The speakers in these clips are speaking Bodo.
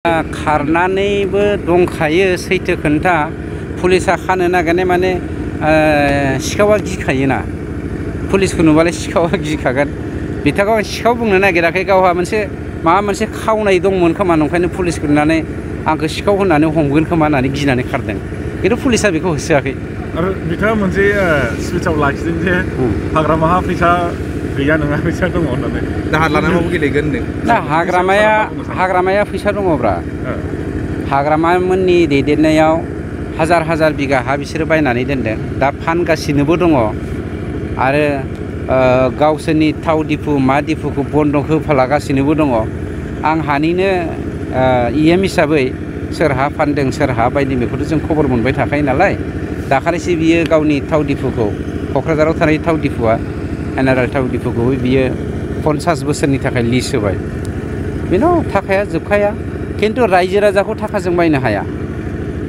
खारनानैबो दंखायो सैथो खोन्था पुलिसा खानो नागिरनाय माने सिखावा गिखायोना पुलिसखौ नुबालाय सिखावा गिखागोन बिथांखौ सिखाव बुंनो नागिराखै गावहा माबा मोनसे खावनाय दंमोन खोमा नंखायनो पुलिसखौ नुनानै आंखौ सिखाव होननानै हमगोन खोमा होननानै गिनानै खारदों खिन्थु पुलिसा बेखौ होसोआखै आरो बिथाङा मोनसे स्पिचआव लाखिदों जे हाग्रामाहा फैसा गैया नङा फैसा दङ होननानै दाहार लानानैबो गेलेगोन ना हाग्रामाया फैसा दङब्रा हाग्रामामोननि दैदेननायाव हाजार बिगा हा बिसोरो बायनानै दोनदों दा फानगासिनोबो दङ आरो गावसोरनि थाव दिफु मा दिफुखौ बन्द' होफालागासिनोबो दङ आं हानिनो इएम हिसाबै सोर हा फानदों सोर हा बायदों बेखौथ' जों खबर मोनबाय थाखायो नालाय दाखालिसो बियो गावनि थाव दिफुखौ क'क्राझाराव थानाय थाव दिफुआ एनआरएल थाव दिफुखौ बियो 50 बोसोरनि थाखाय लिज होबाय बेनाव थाखाया जोबखाया खिन्थु रायजो राजाखौ थाखाजों बायनो हाया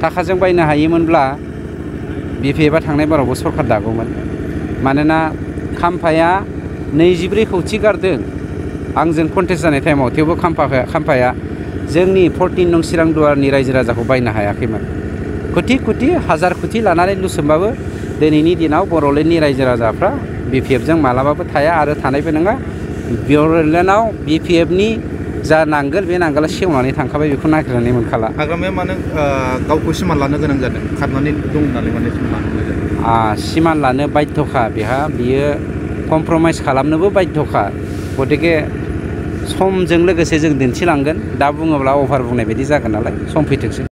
थाखाजों बायनो हायोमोनब्ला बिपिएफआ थांनाय बारावबो सरखार दागौमोन मानोना खाम्फाया 24 कौटि गारदों आंजों कन्टेस्ट जानाय टाइमाव थेवबो खाम्फाया जोंनि 14 नं चिरां दुवारनि रायजो राजाखौ बायनो हायाखैमोन कोटि हाजार कोटि लानानै लुसोमबाबो दिनैनि दिनाव बर'लेण्डनि रायजो राजाफ्रा बिपिएफजों मालाबाबो थाया आरो थानायबो नङा बर'लेण्डआव बिपिएफनि जा नांगोल बे नांगोला सेवनानै थांखाबाय बेखौ नागिरनानै मोनखाला हाग्रामाया मानो गावखौ सिमान लानो गोनां जादों खारनानै दं होननानै माने सिमान लानो जादों सिमान लानो बाध्यखा बियो कमप्रमाइज खालामनोबो बाध्यखा गतिके समजों लोगोसे जों दिन्थिलांगोन दा बुङोब्ला अभार बुंनाय बायदि जागोन नालाय सम फैथोंसै